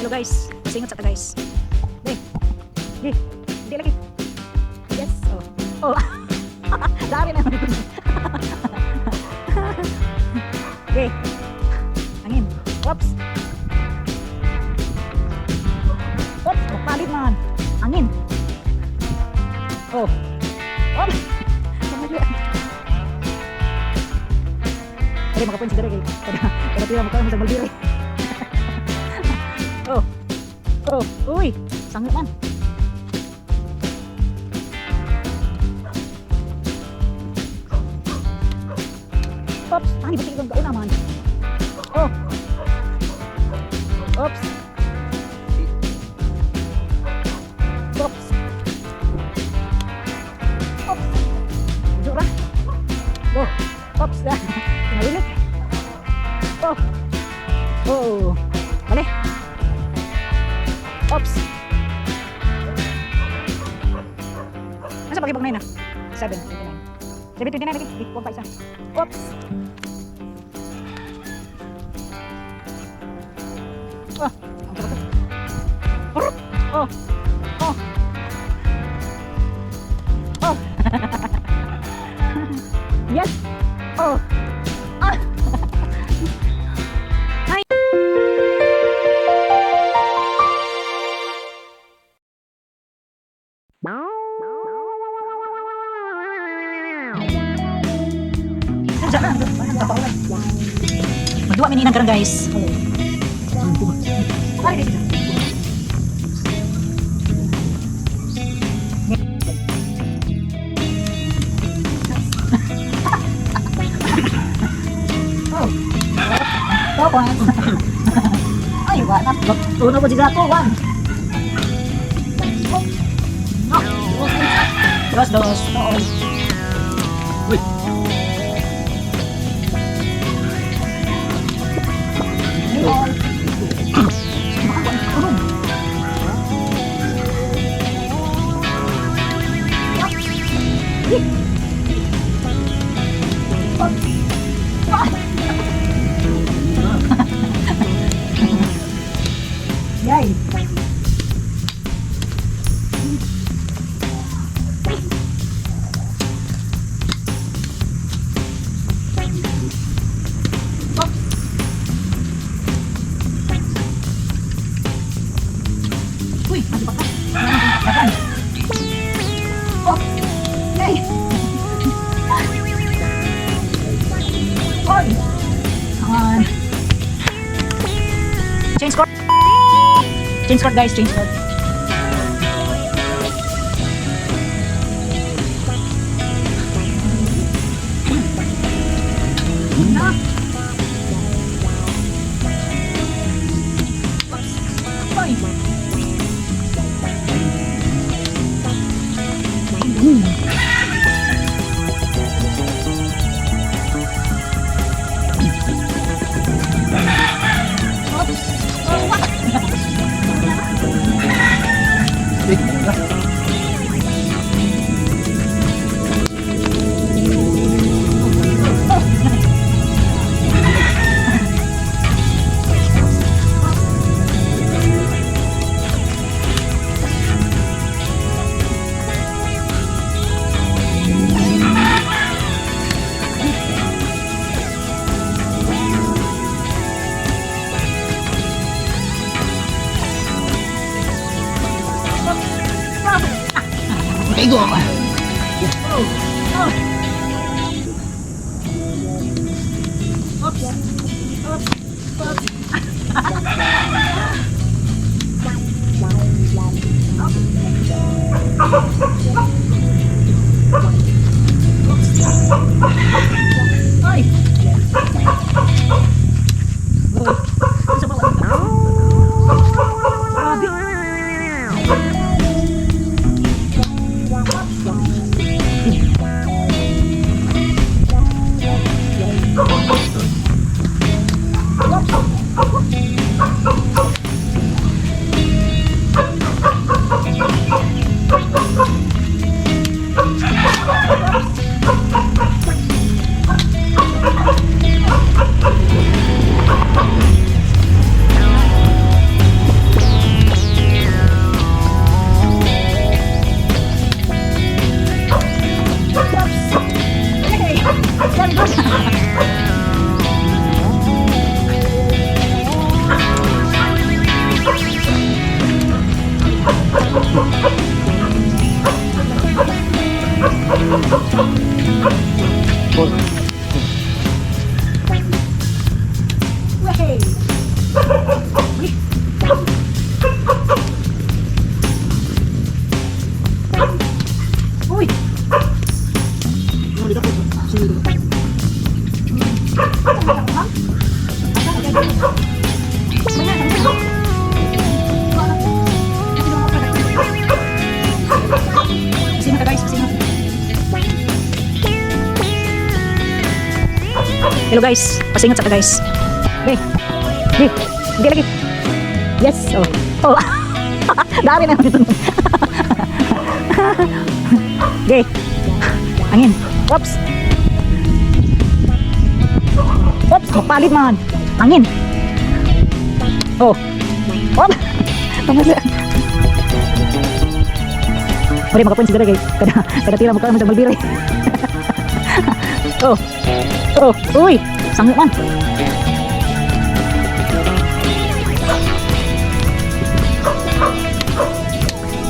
Kayo, guys. Singot sa ta, guys. Hey. Hey. Hindi lagi. Yes. Oh. Oh. Dari na. Okay. Angin. Oops. Oops. Oh, palit man. Angin. Oh. Oops. Dali makapoint si Dere kay kada tira makaon sa Malbiri. Oh. Oh, uy, sangit man. Oops, ani ba kang kauna man? Oh. Oops. Oops. Oops. Jura. Oh. Oops. Tingawilik. Oh. Oh. Bale. Oops. Nasa pagibang na yun ah? 7.29. 7.29 lagi. Eh, huwag pa isa. Oops. Oh, ang sarap to. Oh. Oh. Oh. Yes. Oh. Ah. Hi. Magduwa mi ninang karon, guys. Pare dito. Oh. 2 points. Ay, wala. Uno ko siya 2-1. Oh. No. Dos, dos. Oo. Uy. All. Yay! Oops. Uy, masih pa ka. Lakan. Oh! Yay! Oy! Come on. Change court. Change court, guys, change court. Na. Oops. Oy. Oops. Oh, what? Eh, wala. Kaigo. Oh. Oh. Oops. Oops. Oops. Oops. Ay. Uy. Ano sa bawah? Grabe. Hello guys, pasingot sa ka, guys. Hey. Hey, hindi lagi. Yes, oh. Oh. Dari na dito. Okay. Angin. Oops. Oops, mapalit man. Angin. Oh. Oh. Tama sila. Mari makapoint siguro kay kada kada tira mo ka mo sa malbiri. Oh. Oh, uy, sangit man.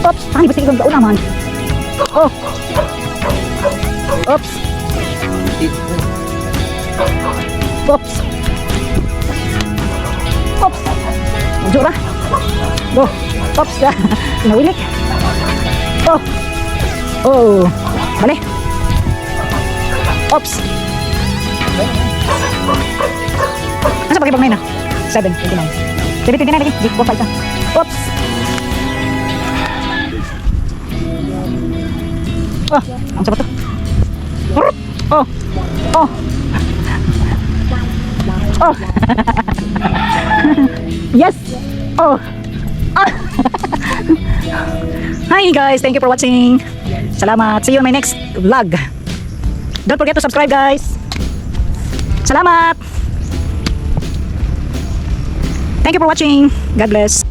Oops, ani basta ikong kauna man. Oh. Oops. Oops. Oops. Medyo ra. Go. Oops. Nawilik. Oh. Oh. Bale. Oops. Asa pa kay na? 7, 29. 7, 29 lagi. Di, 4, 5 ka. Oops. Oh, ang sabat to. Oh. Oh. Oh. Yes. Oh. Ah. Hi guys, thank you for watching. Salamat. See you in my next vlog. Don't forget to subscribe, guys. Salamat. Thank you for watching. God bless.